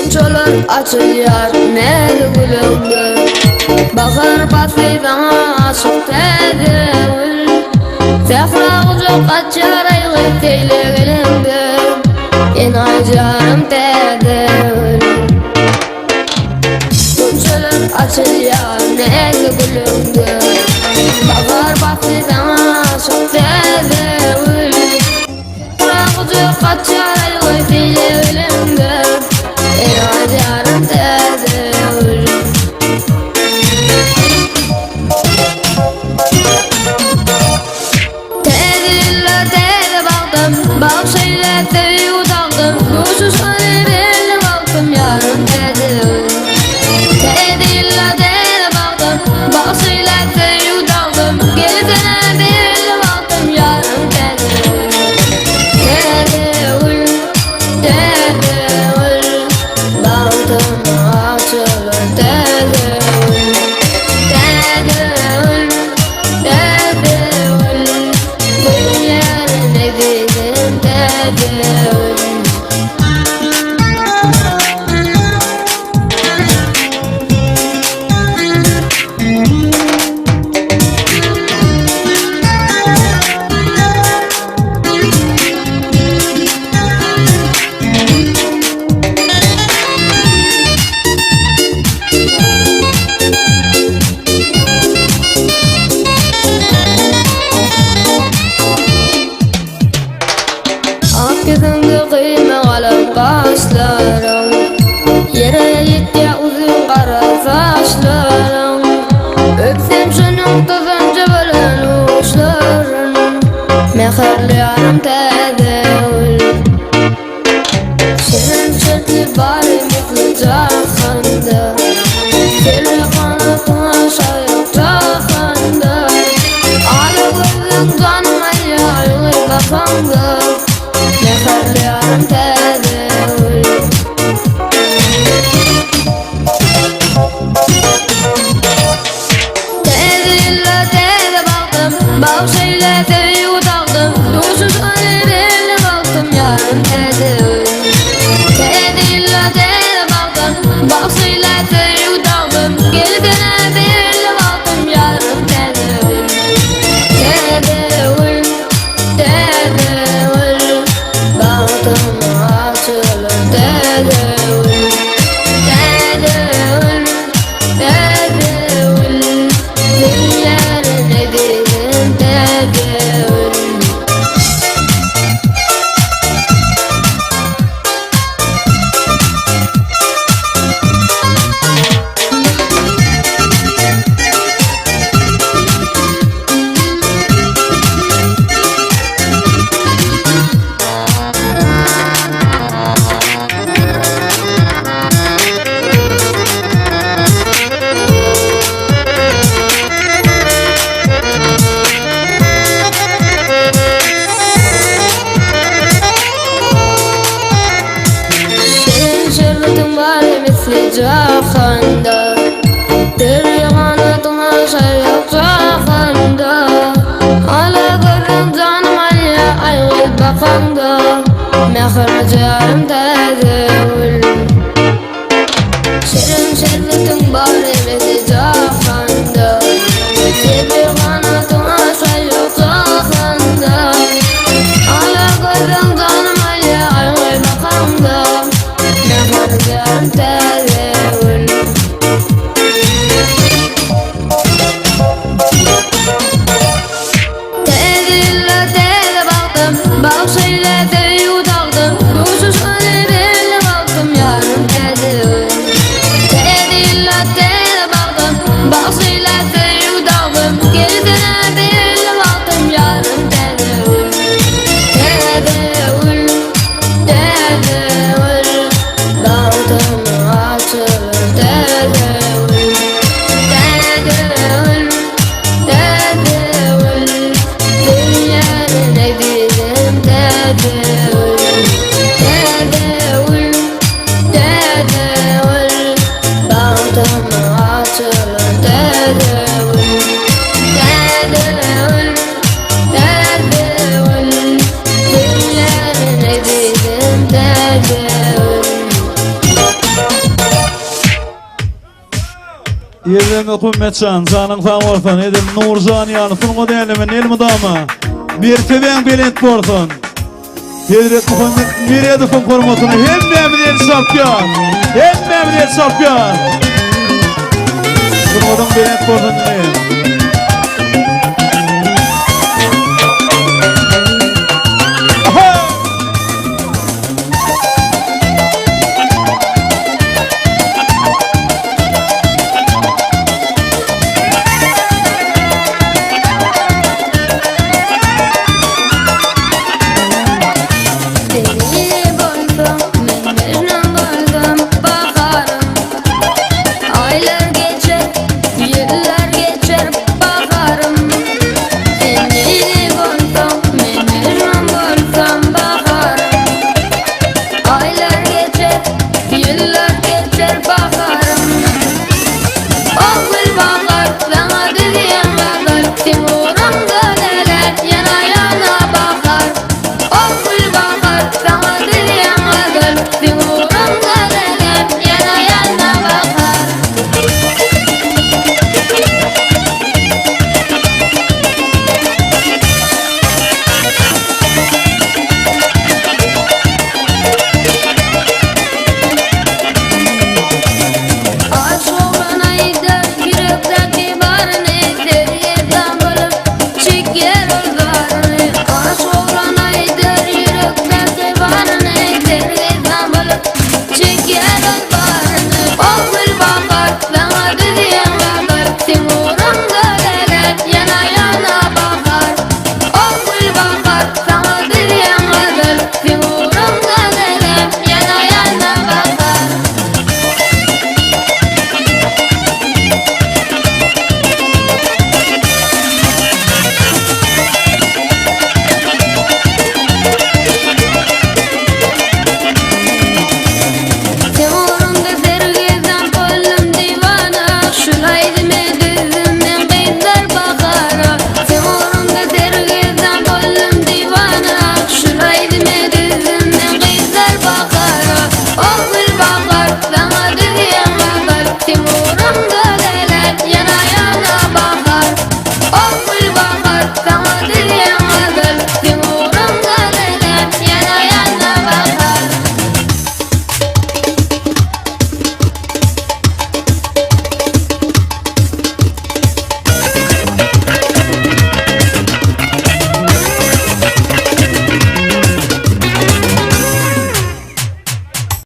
Gunçalar açylýar näzi gülüňde Bahar pasly saňa aşyk täze gül Sähra gujak açýar aýgy seýle geleňde Enaýy janym täze gül Gunçalar açylýar näzi gülüňde Bahar pasly saňa aşyk täze gül Gujak açýar aýgy seýle geleňde Enaýy janym täze gül Täze ýylda täze bagtym, Bagş eýle söýgi tagtym, Duşuşmaly belli wagtym, ýarym täze ýyl. Täze ýylda täze bagtym, Bagş eýle söýgi tagtym, Gelsene belli wagtym, ýarym täze ýyl. Täze gül, täze gül, Bagtym açylar täze gül. Täze gül. Täze gül, söýýärin ezizim täze gül. Ak ýüzüňde gyýma galam gaşlaryň Ýere ýetýär uzyn gara saçlaryň Öpsem şonuň tozanja bolan uçlaryn Mähirli ýarym täze gül Şirin şertli bary mutly jahanda Seni ganatyňa şaýyk jahanda Ala gözüň janym alýar aýgy bakaňda Mähirli ýarym täze gül Täze ýylda täze bagtym, Bagş eýle söýgi tagtym, Duşuşmaly belli wagtym, ýarym täze gül. Täze ýylda täze bagtym, Bagş eýle söýgi tagtym, Gelsene belli wagtym, ýarym täze gül. Täze gül, täze gül, Bagtym açylar täze gül. Täze gül. Täze gül, söýýärin ezizim täze gül. Şirin şerbetin bar misli jahanda Deri ganatyňa şaýak jahanda Ala gözüň janym alýa aýgyt bakaňda Mähirli jarym täze gül Şirin şerbetin bar emesi jahanda Deri ganatyňa şaýak jahanda Ala gözüň janym alýa aýgyt bakaňda Mähirli jarym täze gül Täze ýylda täze bagtym, Bagş eýle söýgi tagtym, Duşuşmaly belli wagtym, ýarym täze gül. Täze ýylda täze. Ýerden Muhammetjan, janyň sag bolsun. Edil Nurjan ýaly sungat äleminde elmydama mertebäň belent bolsun. Hezret Muhammet Meredowyň hormatyna hemmämiz el çarpýar. Hemmämiz el çarpýar. Sungatyň belent bolsun diňe.